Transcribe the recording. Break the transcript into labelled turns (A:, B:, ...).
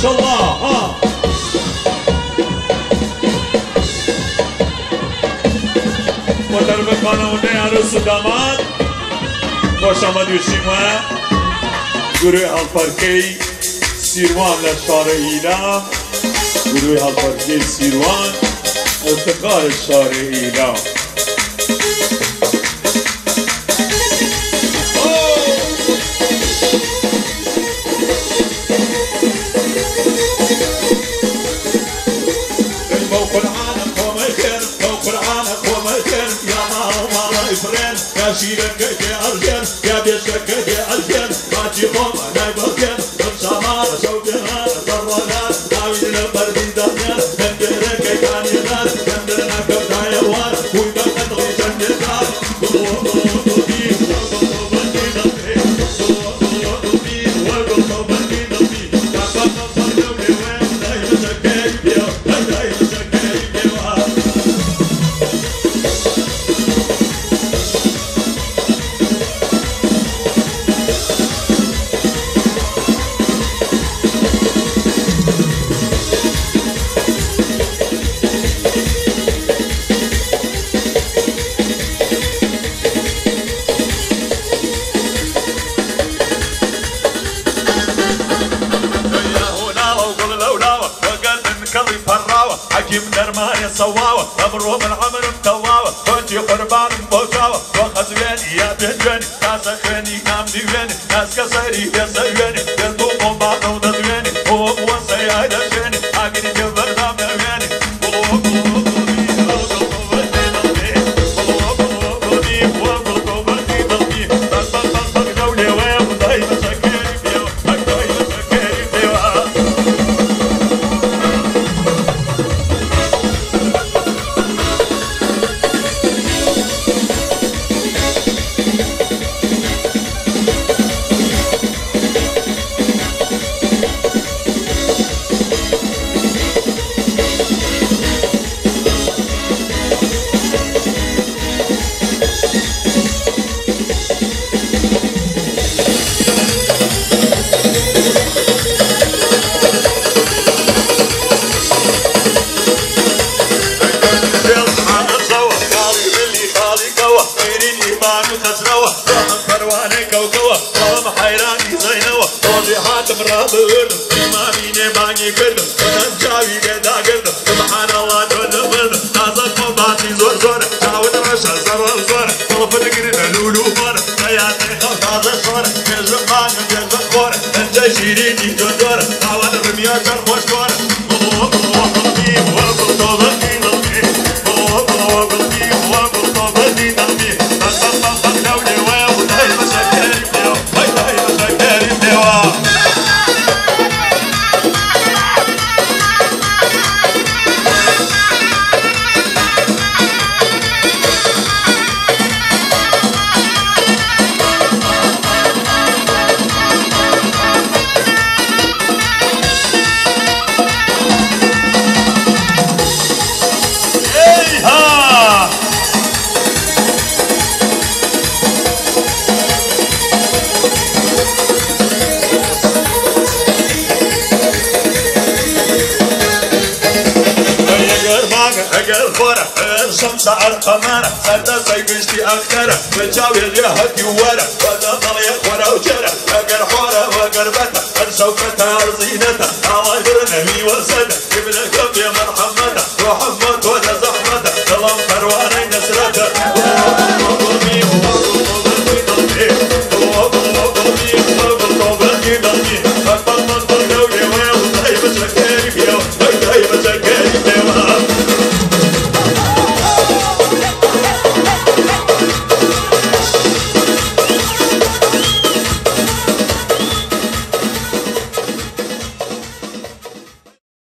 A: ماشاءالله. ها با طرف خانواده عروس و داماد خوش آمد شما. گروه هەڵپەرکەی سیروان لە شار ئیلام، گروه هەڵپەرکەی سیروان افتخار شار ئیلام. يا شيرك يا أرجل يا بيشك يا أرجل باجي قوم أنا برجل بمشامار شوقنا ضرنا داوي البردي دانيا بندرك كان يدار بندرنا كبدا يوار ويبقى غيش النزار. حكيم درمان صواوة أمره من عمر متواوة كنتي قربان بوشاوة وخزويني يا بهجواني ناس أخواني نام ديواني ناس كسري يا سيواني يردوم بعض ودزواني هو موسى يا دشاني عقلي جبر دام دواني. شمس القمر سرد سيقشتي أخترة بجاوي يا هدي ورا ولا طلي ورا وجرة أقر حورة وقربتها أرسو.